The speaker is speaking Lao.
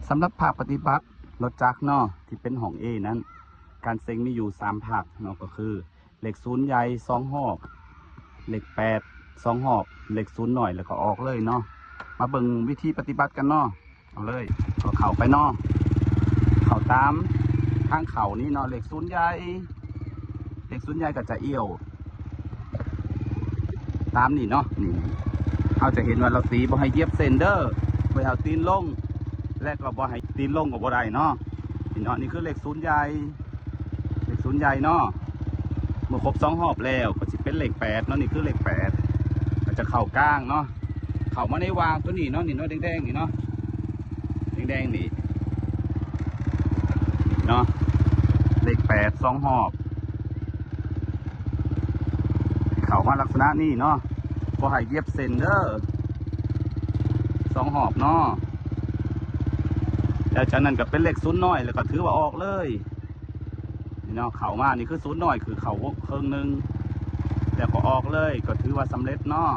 ສຳລັບພາກປະຕິບັດລົດຈັກເນາະ ທີ່ເປັນຫ້ອງ A ນັ້ນ ການເສັງມີຢູ່ສາມພາກເນາະ ກໍຄືເລກສູນໃຫຍ່ສອງຮອບ, ເລກແປດສອງຮອບ, ເລກສູນນ້ອຍ ແລ້ວກໍອອກເລີຍເນາະ. ມາເບິ່ງວິທີປະຕິບັດກັນເນາະ. ເອົາເລີຍ ກໍເຂົ້າໄປເນາະ, ເຂົ້າຕາມທາງເຂົ້ານີ້ເນາະ, ເລກສູນໃຫຍ່ ເລກສູນໃຫຍ່ກໍຈະອ່ຽວຕາມນີ້ເນາະ. ນີ້ ເຮົາຈະເຫັນວ່າລາວຕີບໍ່ໃຫ້ຢຽບເສັ້ນເດີ, ບໍ່ໃຫ້ເອົາຕີນລົງ ແລະກໍບໍ່ໃຫ້ຕີນລົງກໍບໍ່ໄດ້ເນາະ. ນີ້ເນາະ ນີ້ຄືເລກສູນໃຫຍ່ ເລກສູນໃຫຍ່ເນາະ. ເມື່ອຄົບສອງຮອບແລ້ວກໍຊິເປັນເລກແປດເນາະ, ນີ້ຄືເລກແປດ ກໍຈະເຂົ້າກາງເນາະ, ເຂົ້າມາໃນຫວ່າງຕົວນີ້ເນາະ, ນີ້ເນາະ ແດງໆນີ້ເນາະ ແດງໆນີ້ເນາະ, ເລກແປດສອງຮອບ ເຂົ້າມາລັກສະນະນີ້ເນາະ, ບໍ່ໃຫ້ຢຽບເສັ້ນເດີ ສອງຮອບເນາະ. ແລ້ວຈາກນັ້ນກໍເປັນເລກສູນນ້ອຍ ແລ້ວກໍຖືວ່າອອກເລີຍ. ນີ້ເນາະ ເຂົ້າມານີ້ຄືສູນນ້ອຍ ຄືເຂົ້າເຄິ່ງໜຶ່ງ ແລ້ວກໍອອກເລີຍ ກໍຖືວ່າສຳເລັດເນາະ.